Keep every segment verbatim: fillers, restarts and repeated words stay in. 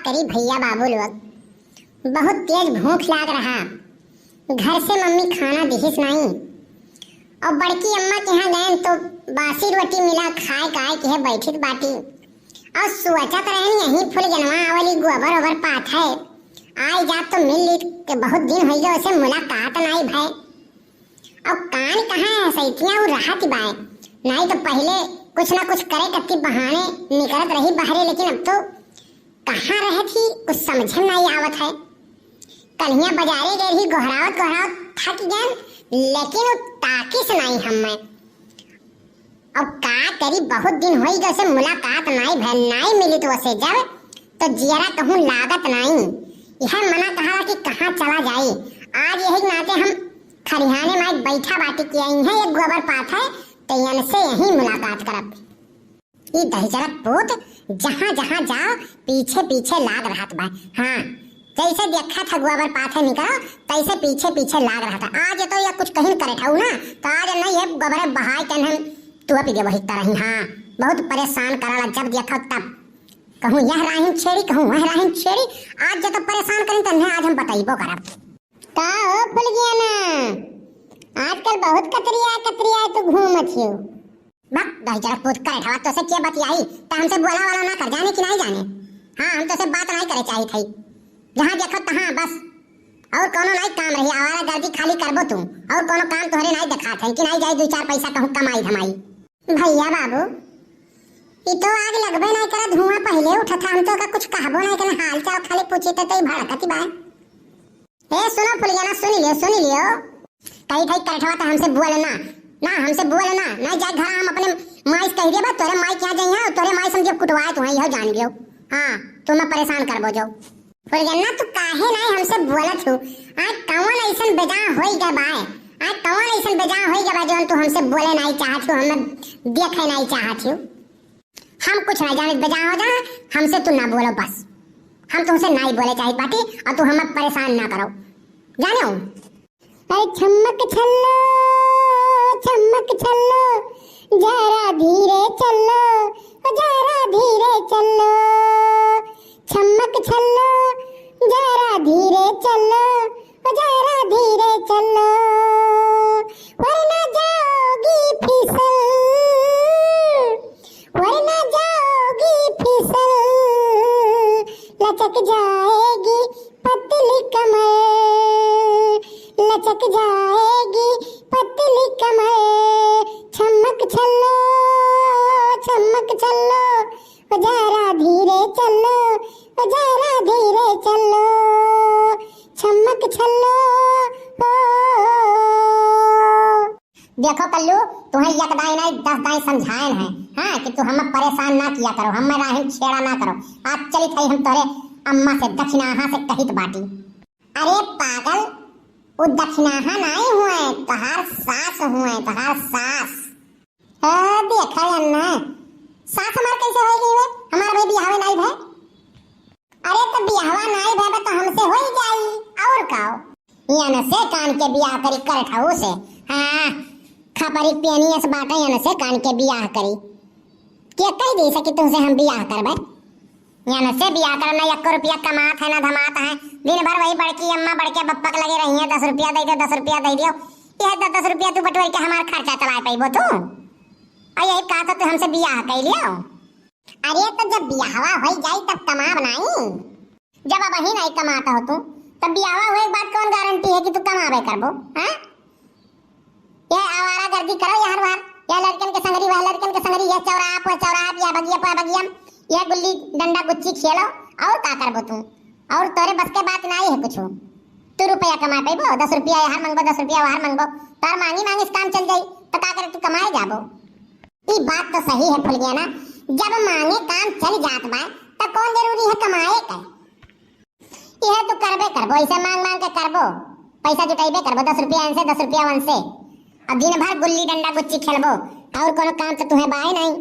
अरे भैया बाबू लोग, बहुत तेज भूख लाग रहा। घर से मम्मी खाना दिहिस नाई। और बड़की अम्मा के यहाँ गए तो बासी रोटी मिला, खाए काए के है बैठित बाटी। और सोचत रहन यही फुलगेनवा आवली गोबर ओबर पाथै। आए जात तो मिल ली, के बहुत दिन होइ गए उसे मुलाकात नाई भय। अब कान कहाँ है सैतिया उ रहत बाय। नाई तो पहले कुछ ना कुछ करे कत्ती बहाने निकलत रही बाहरे, लेकिन अब तो कहाँ रहत ही कुछ समझे में नाई आवत है। कल्हिया बाजारे गए रही, गोहरावत गोहरावत थक गए, लेकिन उ ताकिस नाई हमें। अब का करी, बहुत दिन होई गए से मुलाकात नाई भय, नाई मिली तो उसे जब तो जियरा कहूँ लागत नाई। यह मना कहा कि कहाँ चला जाई। आज यही नाते हम खरिहाने में बैठा बाटी किया है, एक गोबर पाथै, तो यन से यही मुलाकात करब। ई दहिजरक पूत जहाँ जहाँ जाओ पीछे पीछे लाग रहत बा। हाँ, जैसे देखा था गोबर पाथै निकलो, तैसे पीछे पीछे लाग रहत है। आज तो या कुछ कहीं करे ठाऊ ना, तो आज नहीं ये गोबरे बहाय के हम तुआ पी देबो हित रही। हाँ, बहुत परेशान कराला, जब देखो तब कहूँ यह राहिन छेड़ी, कहूँ वह राहिन छेड़ी। आज जो तो परेशान करी तो आज हम बताइबो करब। का हो फुलगियाना, आजकल बहुत कतरिया कतरिया तू घूमत हियो। बक, दहिजरक पूत करे ठवा, तोसे के बतियाई? त हमसे बोला वाला ना कर, जाने कि नाई जाने? हाँ, हम तोसे बात नाई करे चाहित हई। जहाँ देखो तहाँ बस। और कोनो नाई काम रही, आवारा गर्दी खाली करबो तू। और कोनो काम तोहरे नाई देखात है कि नाई जाई दो चार पैसा कहूँ कमाई धमाई। भैया बाबू, ई तो आग लगबे नाई करा, धुआं पहले उठा था, हम तो का कुछ कहबो नाई करे, हाल चाल खाली पूछी तो, तो ई भड़कती बा। ए, सुनो फुलगेना, सुनी लियो, सुनी लियो। कही थई करठवा तो हमसे बोले ना, ना हमसे बोले ना, ना जाए घर हम अपने माई से कह दिया बा, तोरे माई क्या जाइए, तोरे माई समझे कुटवाए तू है, यह जान लियो। हाँ, तू मैं परेशान करबो जो। फुलगेना तू काहे नाई हमसे बोलत हूँ? आज कौन ऐसन बेजान होई गए बाय? आज कौन ऐसन बेजान होई गए बा जौन तू हमसे बोले नाई चाहत हूँ, हमें देखे नाई चाहत हूँ? हम कुछ ना जाने, बेजा हो जा, हमसे तू ना बोलो बस। हम तुमसे ना ही बोले चाहित बाटी और तू हमें परेशान ना करो, जाने हो? अरे छम्मक छल्लो, छम्मक छल्लो, जरा धीरे चलो, ओ जरा धीरे चलो। छम्मक छल्लो, जरा धीरे चलो, ओ जरा धीरे चलो, वरना जाओगी फिसल, वरना जाओगी फिसल, लचक जाएगी पतली कमर, लचक जाएगी पतली कमर। छमक छल्लो, छमक छल्लो, ओ जरा धीरे चलो, ओ जरा धीरे चलो, छमक छल्लो, ओ। देखो कल्लू, तुम्हें एक दाई नहीं दस दाई समझायन है, हाँ, कि तू हमें परेशान ना किया करो, हमें राहिन छेड़ा ना करो। आज चली थई हम तोरे अम्मा से, दखिनाहा से कहित बाटी। अरे पागल, वो दखिनाहा नाई हुए, तोहार सास हुए, तोहार सास। हाँ, देखा अन्ना, सास हमार कैसे होई गई हुए? हमार भाई बियाहवे नाई भय। अरे तो बियाहवा नाई भय बा तो हमसे होई जाई, और का हो? यन से कान के बियाह करी करठऊ से। हाँ, खपरी पेनी अस बाटे, यन से कान के बियाह करी। के कह दे सकी तुमसे हम बियाह करबे? यन से बियाह करब ना, एको रुपया कमात है ना धमात है। दिन भर वही बड़की अम्मा बड़के बप्पा के लगे रही है, दस रुपया दे दे, दस रुपया दे दियो। यह दस दस रुपया तू बटोर के हमार खर्चा चलाए पैबो तू। और यही कहा था तू हमसे बियाह कर लियो। अरे तो जब बियाहवा होई जाई तब कमाब नाई। जब अबही नाई कमात हो तू, तब बियाहवा होए के बाद कौन गारंटी है कि तू कमाबे करबो, हैं? यह आवारा गर्दी करो यार वार, यह लड़कन के संगरी, वह लड़कन के संगरी, यह चौराहा पे चौराहा, यह बगिया पे बगिया, यह गुल्ली डंडा गुच्ची खेलो, और का करबो तू? और तोरे बस के बात नाई है कुछ। तू रुपया कमा पैबो, दस रुपया यार मंगबो, दस रुपया वार मंगबो, तार मांगी मांगी से काम चल जाई, तो का करे तू कमाए जाबो? ई बात तो सही है फुलगियाना, जब मांगे काम चल जात बा, तो कौन जरूरी है कमाए का? यह तो करबे करबो, ऐसे मांग मांग के करबो, पैसा जुटाइबे करबो, दस रुपया इनसे, दस रुपया उनसे। अब दिन भर गुल्ली डंडा गुच्ची खेलबो, और कोनो काम तो तुम्हें बाय नहीं।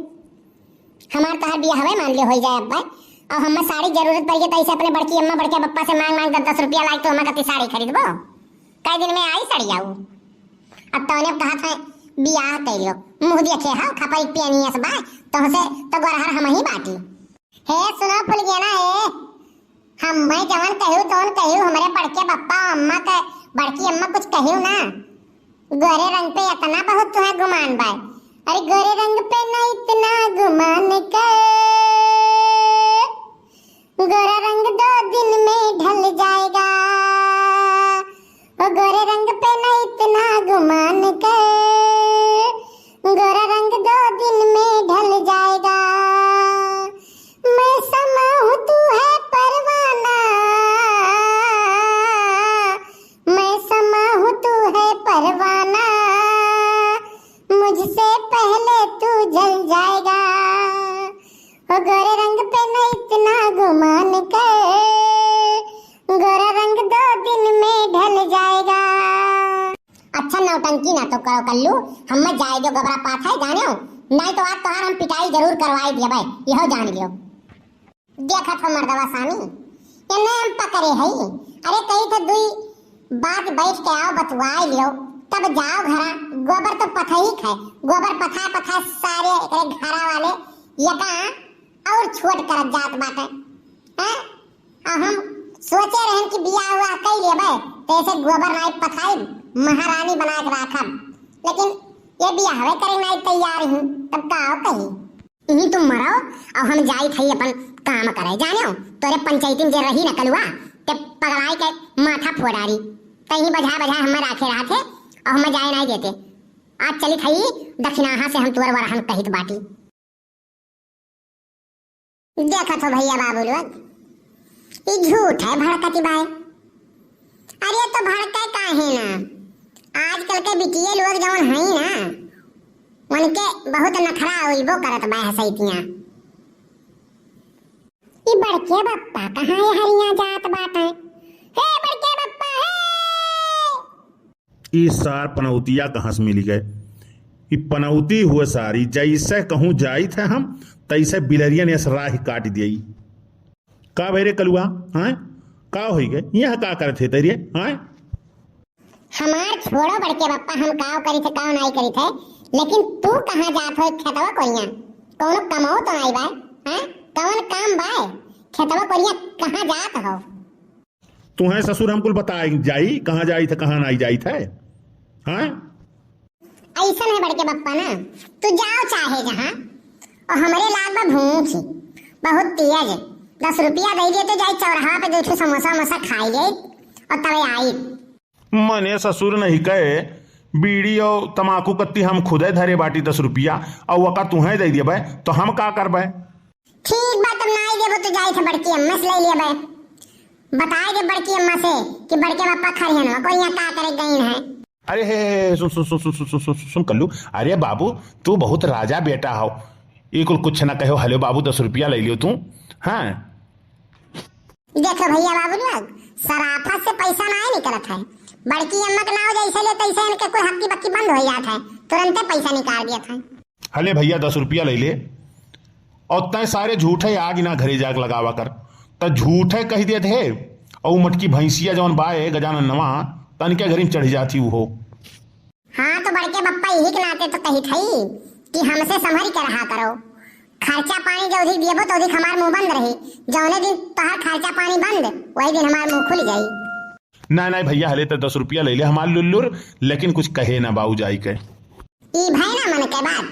हमार तोहार बियाहवे मान लियो होई जाए अब्बा, और हमें साड़ी जरूरत पड़ गई तो ऐसे अपने बड़की अम्मा बड़के पप्पा से मांग मांग दस दस रुपया लाई तो हमें कति साड़ी खरीदबो? कई दिन में आई सड़िया उ। अब तौने कहा था बियाह कर लो, मुंह देखे हो खपरी पेनी अस बा, तोहसे तो गोरहर हम ही बाटी। हे सुनो फुलगेना, हे मैं जवन कहियो तवन कहियो, हमरे बड़के बप्पा अम्मा के, बड़की अम्मा कुछ कहियो ना। गोरे रंग पे इतना बहुत तुहे गुमान बाय। अरे गोरे रंग पे ना इतना गुमान कर, गोरा रंग दो दिन में ढल जाएगा। ओ गोरे रंग पे ना इतना गुमान कर, गोरा रंग दो दिन में ढल जाएगा। मैं समा हूँ तू है परवाना, मैं समा हूँ तू है परवाना, मुझसे पहले तू जल जाएगा। ओ गोरे रंग पे न इतना गुमान कर, गोरा रंग दो दिन में ढल जाएगा। अच्छा, नौटंकी ना तो करो कल्लू, हम्मे जाए दो गोबरा पाथै, जानेउ, नाहीं तो आज तोहार हम पिटाई जरूर करवाई देबै, यहो जान लियो। देखत हो मर्दवा सानी, एने हम पकड़े हई। अरे कही थे दुई बात बैठ के आओ, बतुआई लियो, तब जाओ घरा। गोबर तो पथही है, गोबर पथा पथा सारे एकरे घरा वाले यका और छोट करत जात बाटे। हैं? अब हम सोचे रहन कि बियाह हुआ कई लेबे, तो ऐसे गोबर नाई पथाई, महारानी बना के राखब, लेकिन ये बियाहवे करे नाई तैयार ही, तब का कही? इहीं तुम मरो, अब हम जाइत हई अपन काम करे। जानेउ, तोरे पंचायती में जे रही न कलुआ, ते पगलाई के माथा फोड़ारी। तहीं बझा बझा हमें राखे रहत है, और हमें जाए नाई देते। आज चलित हई दक्षिणाहा से हम तुअर वरहन कहित बाटी। देखत हो भैया बाबू लोग, ई झूठ है भड़कती बाय। अरे तो भड़के काहे ना, आजकल के बिटिये लोग जवन हई ना, उनके बहुत नखरा उइबो करत बा हसैतियाँ। ई बड़के बप्पा कहाँ ये हरिया जात बाटे? हे बड़के बप्पा, हे! ई सार पनौतिया कहाँ से मिली गए? ई पनौती हुए सारी, जैसे कहूँ जाइत है हम, तैसे बिलरियन यस राह काट दियई। का भई रे कलुआ, हाँ? का होई गए? यहाँ का करत है तेरे, हाँ? हमार छोड़ो बड़के बप्पा, हम काव करी थे, काव नाई करी थे, लेकिन तू कहाँ जात हो खेतवा कोरिया? कौनो कमाओ तो नाई बाय, हाँ? कौन काम बाय? खेतवा कोरिया कहाँ जात हो? तुहें ससुर हम कुल बताई जाई, कहाँ जाई थे, कहाँ नाई जाई थे, हाँ? ऐसन है बड़के बप्पा ना, तू जाओ चाहे जहाँ, और हमरे लाग बा भूख ही बहुत तेज। दस रुपया दे दे तो जाई चौराहा पे दो ठो समोसा वमोसा खाई ले और तबे आई। मने ससुर नहीं कहे, बीड़ी और तमाकू कत्ती हम खुदे धरे बाटी दस रुपया, और वका तुहें दे देबे, तो हम का करबे? ठीक बा, तब नाई देबो तो जाई थे बड़की अम्मा से ले लेबे। बताई दे बड़की अम्मा से कि बड़के बप्पा खरिहन हो, कोई यहाँ का करे गईन है। अरे हे, हे, हे, सुन, सुन, सुन कल्लू, अरे बाबू, तू बहुत राजा बेटा हो, ई कुल कुछ ना कहो। हलो बाबू, दस रुपया ले लियो तू। हाँ। देखो भैया बाबू लोग, सराफत से पैसा नाई निकलत है। बड़की अम्मा के नाव जैसे ले तैसे इनके कुल हक्की बक्की बंद हो जात है, तुरंते पैसा निकाल दिया था। हले भैया, दस रुपया ले ले, और तय सारे झूठे आग ना घरे जाके लगावा कर। त झूठे कह देत है, और मटकी भैंसिया जौन बाए गजानन नवा, तनिके घरी में चढ़ जाती वो। हाँ, तो बड़के बप्पा यही के नाते तो कही थई कि हमसे संभरी के रहा करो। खर्चा पानी जौधी देबो तौधी हमार मुंह बंद रही। जौने दिन तोहार खर्चा पानी बंद, वही दिन हमार मुंह खुल जाई। नहीं, नहीं भैया, हले तो दस रुपया ले ले हमार लुल्लुर, लेकिन कुछ कहे ना बाऊ जाई के। ई भय ना मन के बात,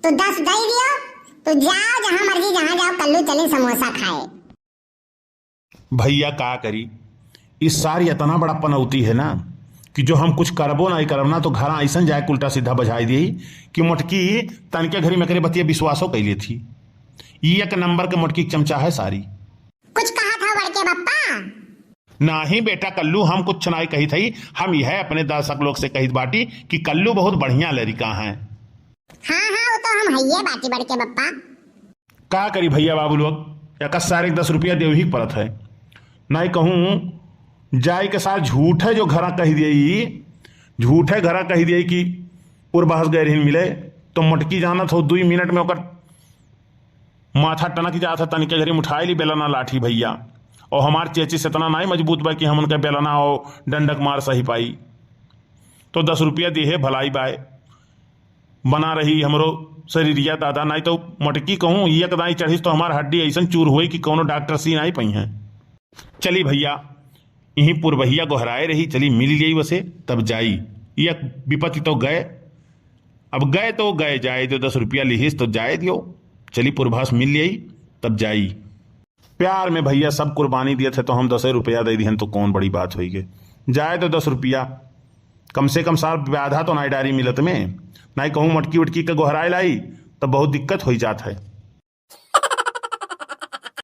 तू दस दे दियो, तू जाओ जहाँ मर्जी, जहाँ जाओ, कल्लू चली समोसा खाए। भैया का करी, ई सारी इतना बड़ा पनौती है ना कि जो हम कुछ करबो ना करब ना तो घर ऐसन जाए उल्टा सीधा बजाई दी कि मोटकी तनके घरी में करे बतिया विश्वासो कैले थी। ई एक नंबर के मोटकी के चमचा है सारी। कुछ कहा था बड़के बप्पा? नाही बेटा कल्लू, हम कुछ नाई कही थई, हम यह अपने दर्शक लोग से कही बाटी कि कल्लू बहुत बढ़िया लड़का है। हाँ, हाँ, वो तो हम हइये बाटी बड़के बप्पा। का करी भैया बाबू लोग, एक सारे के दस रुपया देवे ही पड़त है। नाई कहूँ जाए के साथ झूठे जो घरा कह दिए, झूठे घरा कह दिए कि उर बहस गए रहिन मिले, तो मोटकी जानत हो दुई मिनट में ओकर माथा टनक जात है, तनिके घरी में उठाए ली बेलना लाठी भैया। और हमार चेचिस इतना नाई मजबूत बा कि हम उनके बेलना और डंडक मार सही पाई। तो दस रुपया दिहे भलाई बाय, बना रही हमरो शरीरिया दादा, नाई तो मटकी कहूँ एक दाई चढ़िस तो हमार हड्डी ऐसन चूर होई कि कौनो डॉक्टर सी नाई पइहैं। चली भइया, इहीं पुरबहिया गोहराए रही, चली मिल लियाई वसे, तब जाई। यक विपत्ति तो गए, अब गए तो गए, जाए दियो, दस रुपया लिहिस तो जाए दियो। चली पुरबहा से मिल लियाई, तब जाई। प्यार में भइया सब कुर्बानी दियत है, तो हम दसे रुपया दे दिहन तो कौन बड़ी बात होई गे। जाए तो दस रुपया, कम से कम सार आधा तो नाई डारी मिलत में, नाई कहूँ मटकी उटकी के गोहराए लाई, तब बहुत दिक्कत होई जात है।